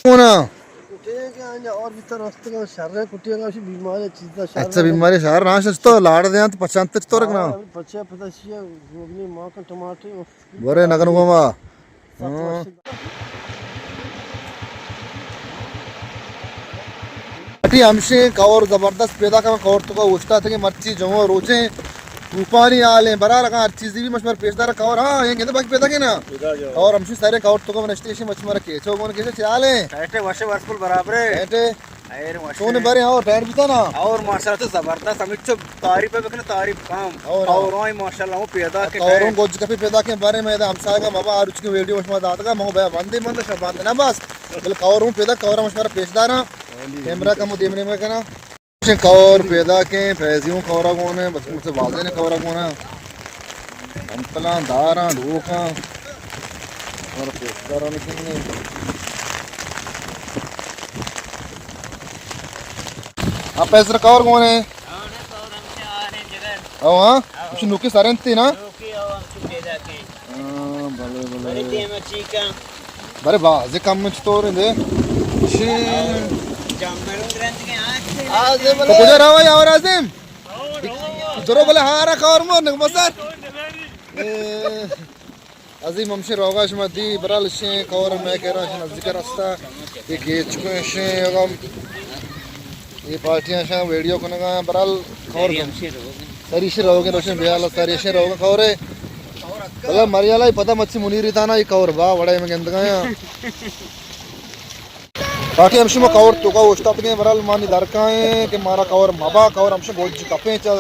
کونا۔ ٹھیک ہے، آنجا اور بھی طرح است کا شر ہے، کٹیا کا شی بیماری چیز دا شر اچھا، ہے۔ بیماری شر راش است تو لاڑ دے تو پچانت تو رکھنا۔ ہاں، پچا پتا شی ہے، گوگلی ماں کا ٹماٹر۔ برے نگن گوما۔ ہاں۔ اٹی ہمشی کور زبردست پیدا کن، کور تو کا اوشتاتگیں مرچی جمعہ روچیں۔ طوفانی حال ہیں، برا لگا ہر چیزی بھی مشمار پیش دار کور، ہاں، یہ کہتے باقی پیدا کے نا۔ پیدا گیا۔ اور ہمشی سارے کور تو کا نشتے شی مشمار کے، چو گون کے چے حال ہیں؟ ٹائٹے واشے ورسپل برابر ہے۔ ٹائٹے۔ خیر ماشاءاللہ۔ چون برے اور ٹائٹ بیتا نا؟ اور ماشاءاللہ تو زبردست، ہمیں چو تعریف ہے بکنے تعریف کام۔ اور اور ہاں۔ اور ماشاءاللہ وہ پیدا کے اور ٹائٹ۔ گوج کپی پیدا کے بارے میں ہمسایہ کا بابا آ رچ کی ویڈیو مشما داتا کا، مو بیا بندے بند شبان نہ بس۔ بل کور ہوں پیدا، کور مشمار پیش دارا۔ کیمرہ کا مو دیمنے میں کنا۔ کور پیدا کے، پیزیوں کورا گونے، بس مجھ سے واضح نے کورا گونا۔ انتلاں داراں لوکاں۔ اور پیش داراں نکلنے۔ آپ پیسر کور گونے۔ او ہاں، کچھ نوکی سارے انتی نا؟ نوکی او ہم تو پیدا کے۔ ہاں، بلے، بلے۔ بلے دیما چیکا۔ بلے بازے کم چطور ہیں دے؟ شی۔ جامبر رند کے آج سے۔ آزم تو کجا رہا ہے اور آزم؟ درو بلے ہارا کور مو نگ بسر۔ اے، عظیم ہمشی روگا شما دی برال شیں کور میں کہہ رہا شن نزدیک رستہ۔ یہ کیچ کو شیں اگم۔ یہ پارٹیاں شاہ ویڈیو کنگا برال کور۔ سری شی روگے روشن بیال سری شی روگے کورے۔ بلا مریالا پتہ مچی منیری تھا نا یہ کور با وڑے میں گندگا۔ باقی ہمشی ما کور توکا اوشتاتگیں برال مانی درکائیں کہ مارا کور مبا، کور ہمشی گوج کپیں چا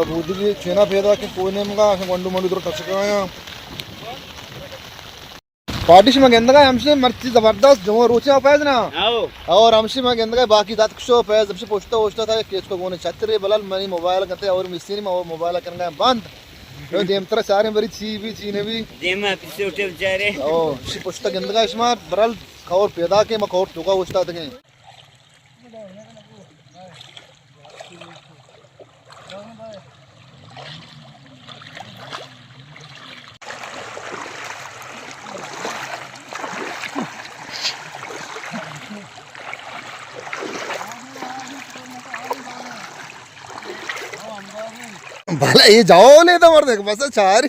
بودگی چینا پیدا کہ کوئی نیمگا ہمشی گونڈو منڈو در ٹچکایاں۔ پارٹی شما گندگا ہمشی مرچی زبردست جمعہ روچے پیز نا۔ آؤ۔ اور ہمشی ما گندگا باقی دات کشو پیز ہمشی پوشتا اوشتا تھا کیچ کو گونے چھترے بلال منی موبائل کتے اور مسینی ما موبائل کرنا بند۔ دیمترا چاریں بری چی بھی چی نہ بھی۔ دیما پیسے اٹھے بیچارے۔ او، شی پشتا گندگا شما برال کور پیدا کے ما کور توکا اوشتاتگیں۔ بھلا یہ جاؤ لے تو مر دیکھ بس چاری۔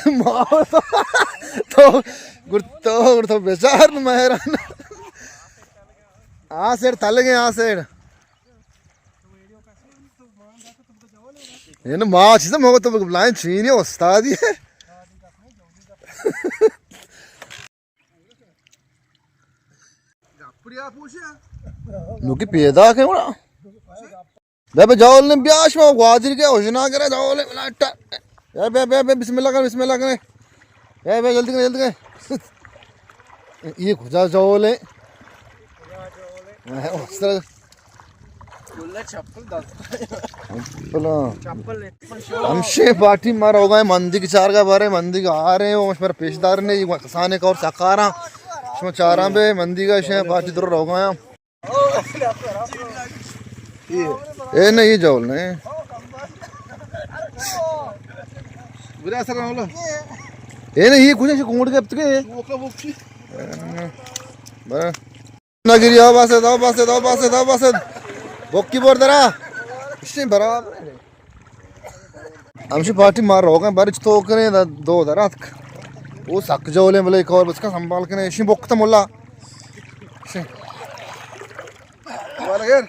ما تو، تو، گڑ تو، گڑ تو بیچار نہ مہران۔ آ سیڑ تلگے، آ سیڑ۔ یہ نا ما چیزا مگو تو بلائیں چینی استادی ہے۔ نوکی پیدا کے وڑا۔ بے بے جاول نے بیا شما گوادر کے اوشنا کرے جاول نے بلاٹا۔ بے بے بے بے بسم اللہ کر، بسم اللہ کرے۔ بے بے جلدی کرے، جلدی کرے۔ یہ کجا جاول ہے؟ چپل۔ ہمشی پارٹی ما روگا مندی کی چارگا بارے مندی آ رہے ہو، مش پر پیشدار نے، یہ کسانے کا اور سکارا۔ شما چاراں بے مندی کا شے پارٹی در روگا۔ اے نہیں، یہ جاول نہیں۔ اے نہیں، یہ کچھ ایسے کومڑ کے اب تک ہے۔ بس۔ نگری، آ بس، آ بس، آ بس، آ بس۔ بوکی بور درا۔ اسی برابر۔ ہمشی پارٹی مار روگا بارے چتو کریں، دا دو دراتک۔ وہ سک جولیں بلے ایک اور بس کا سنبھال کریں، اسی بوک تا ملا۔ اسی۔ والغیر۔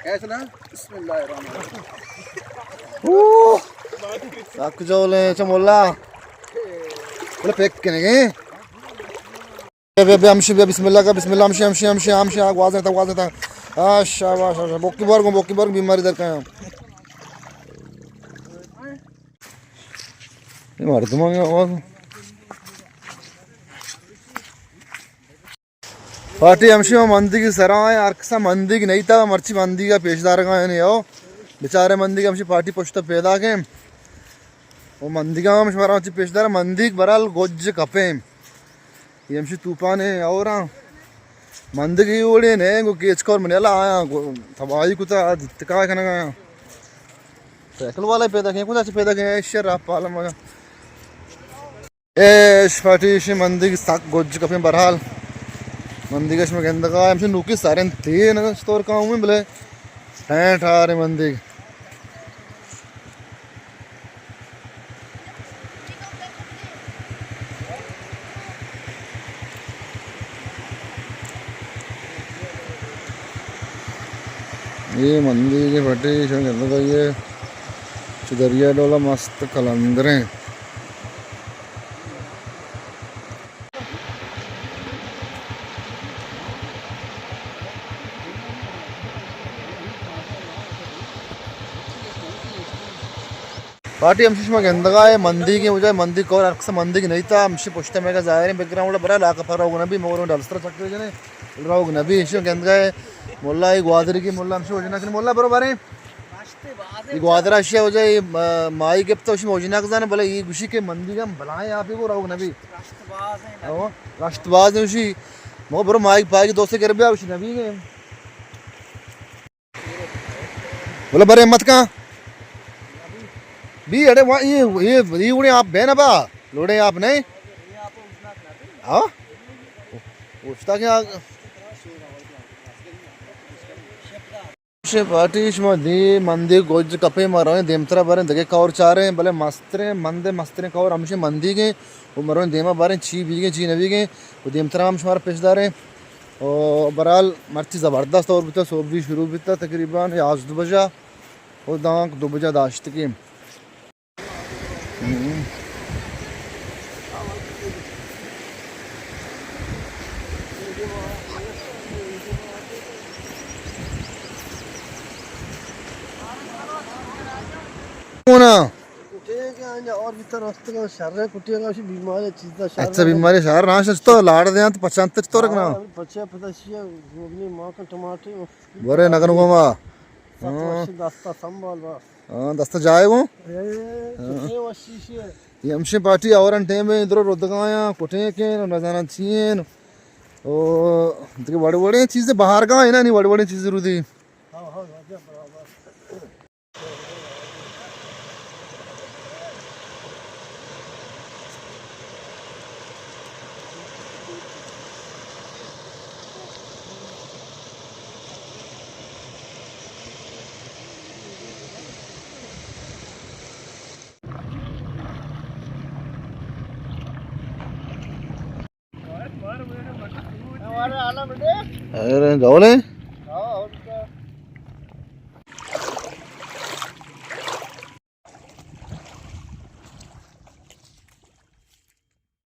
کیسے نا؟ بسم اللہ الرحمن الرحیم۔ اوہ۔ سک جولیں، چا ملا۔ بلے پیک کنے گے۔ بیا، بیا، بیا، ہمشی، بیا، بسم اللہ کا، بسم اللہ، ہمشی، ہمشی، ہمشی، ہمشی، آ، گوازے تا، گوازے تا۔ آ، شاباش، شاباش، بوکی بار کو، بوکی بار کو، بیماری در کا۔ یہ مردم آ گیا، آواز۔ پارٹی ہمشی ما مندی کی سرا ہیں، ہر کسا مندی کی نہیں تا، مرچی مندی کا پیش دار کا ہے نہیں ہو۔ بیچارے مندی کا ہمشی پارٹی پشتا پیدا کے۔ وہ مندی کا ہمشی مرا پیش دار، مندی برال گوج کپیں۔ یہ ہمشی طوفان ہے اور ہاں۔ مندگی اوڑے نے گو کیچ کور منی اللہ آیا گو تباہی کتا دتکا کنگا آیا۔ سائیکل والا پیدا کیں، کجا چہ پیدا کیں، شر آپ پالا مگا۔ ایش پارٹی، ایشی مندیگ سک گج کپیں، بہرحال مندیگ اش ما گندگا، ہمشی نوکی ساریں تین طور کاؤں بلے ٹھیں ٹھاریں مندیگ۔ اے مندیگ پارٹی، شما گندگا اے چہ دریا ڈولا مست کلندریں۔ پارٹی، ہمشی شما گندگا اے مندیگیں وجہ، مندیگ کور ہر کس مندیگ نہیں تا، ہمشی پشت میں کا ظاہر ہے بیک گراؤنڈ بھرا لاکا پر روگ نبی، مگر ڈلستر چکر جنے روگ نبی، ہمشی گندگا اے ملا، اے گوادری کی ملا، ہمشی وجہ نہ کہ ملا برو بارے۔ اے گوادر اشیا وجہ، اے ما-، مائی گپتا، اشی موجی نہ زانے، بلے اے گوشی کہ مندیگ ہم بلائیں، آپ ہی کو روگ نبی۔ رشت باز ہیں، او، رشت باز ہیں اشی۔ مو برو مائی پائی دوستے کر بیا، اشی نبی گئے۔ بولا برے ہمت کاں۔ بی اڑے وا-، اے، اے، اے اڑے آپ بے نہ با، لوڑے آپ نہیں۔ ہاں؟ اوشتا کیا؟ شے پارٹی، شما دی مندیگ گوج کپے، ما رویں دیمترا بریں دگہ کور چاریں، بلے مستریں مندے، مستریں کور ہمشی مندیگیں، و ما رویں دیما باریں چی بیگیں چی نبیگیں، و دیمترا ہم شمارا پیش داریں۔ و بہرحال مرچی زبردست اور بیتا، صبح بھی شروع بیتا تقریباً یازدہ بجہ و دانک دو بجہ داشتگیں۔ کونا؟ کٹے کہ آنجا اور بیتر رستگاں، شر کٹے گا، اسی بیماری چیزا شر۔ اچھا، بیماری شر نہ شش تو لاڑ دیاں تو پچانت تو رکھنا۔ ہاں، پچا پتا شیا، مگنی ماں کا ٹماٹر۔ برے نگن گوما۔ ست وشی دستا سنبھال با۔ ہاں، دست جائے گوں۔ اے، ہاں۔ کتنے وشی شی ہے۔ یہ ہمشی پارٹی آورن ٹائم ہے، ادھر ردگایاں، کٹیں کیں، نزاناں چی ہیں۔ او، دیکھ وڑے وڑے چیزیں باہر کا ہے نا، نہیں وڑے وڑے چیزیں رودی۔ ہاں، ہاں، ہاں، برابر۔ ارے، گولے؟